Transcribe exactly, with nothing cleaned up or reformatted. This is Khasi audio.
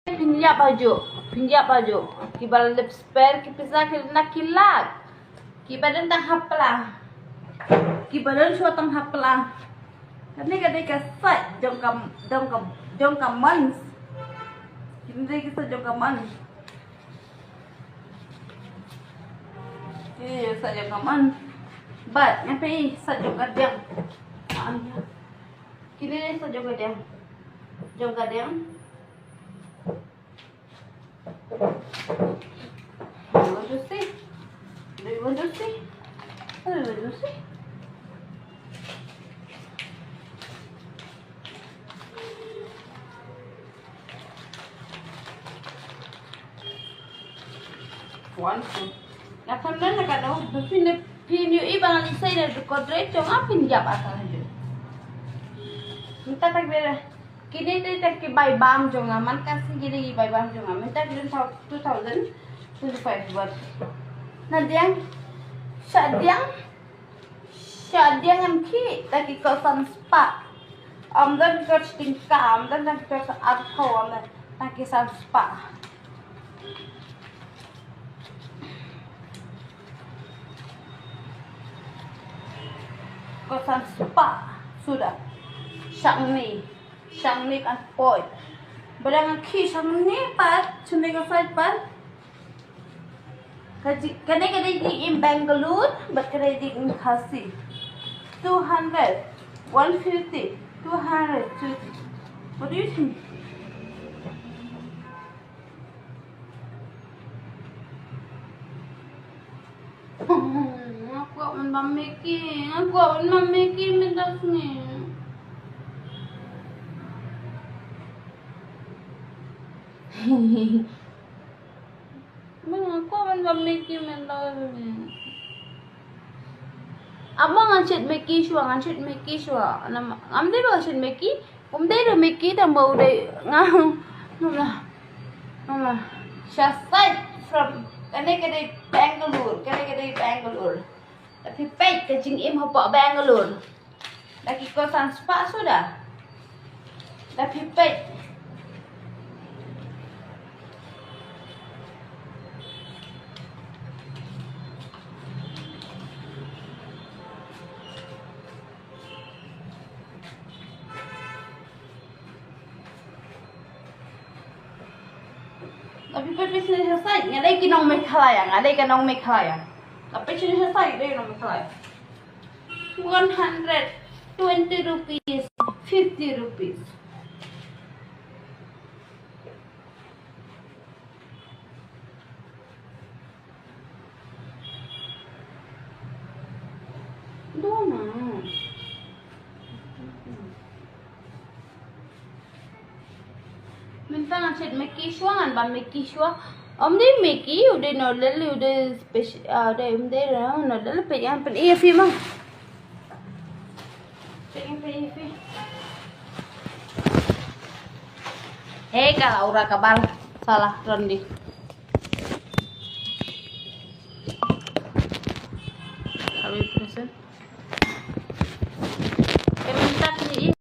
Pynïap ajo, pynïap ajo. Kiba lip spare ki pisa ki na ki lak. Kiba don tang hapla. Kiba don shuwa tang hapla. Kane ka dei ka sait jong ka, jong ka, jong ka mons. Kine dei ki sait jong ka mons. Kine dei sait jong ka mons. Bad ngan pynïap sait jong ka diang. Kine dei sait jong ka diang. Jong ka diang. Do you want to see? Do you want to see? Do you want to see? One, two. Na kan na ka dau, phin phin ïohi ba ngan ïa sei na record rate jong nga phin ïap asal hajuh. Mynta tak bere. Kine dei tang ki bai bam jong nga, man ka sngi kine ki bai bam jong nga. Mynta ki don tau two thousand twenty-five baht. Na diang, sha diang, sha diang ngan khih da ki kyrsan spah. Ym don ki kyrsan tyngka, ym don ki kyrsan arphew, ym don, da ki kyrsan spah. Kyrsan spah suda. Shang ni. Shang ni kan poi. Ba dang khih shang ni pat, shang ni ka sait pat. Ka ji-, kane ka dei jingim Bangalore, bad ka dei jingim Khasi. Two hundred, one fifty, two hundred, two fifty. What do you think? Nga kwah ban bam Maggi, nga kwah ban bam Maggi mynta sngi. Nga kwah ban bam Maggi mynta sngi. Aba ngan shet Maggi shuwa, ngan shet Maggi shuwa. Ngam dei ba ngan shet Maggi. Ym dei ruh Maggi tang ba u dei nga. Ngam lah. Ngam lah. Sha sait from kane ka dei Bangalore, kane ka dei Bangalore. Da phi peit ka jingim hapoh Bangalore. Da ki kyrsan spah suda. Da phi peit. Tapi peit peit sha sait, nga dei ki nong Meghalaya, nga dei ka nong Meghalaya. Tapi peit sha sait, dei nong Meghalaya. One hundred twenty rupees, fifty rupees. Dona. Mynta ngan shet Maggi shuwa, ngan bam Maggi shuwa. Ym dei Maggi, u dei noodle, u dei speci-, ah, u dei, ym dei noodle, peit ngan pyn-i ïa phi mo. Peit ngan pyn-i ïa phi. Hei, ka la ura ka bal. Salah, Rondi.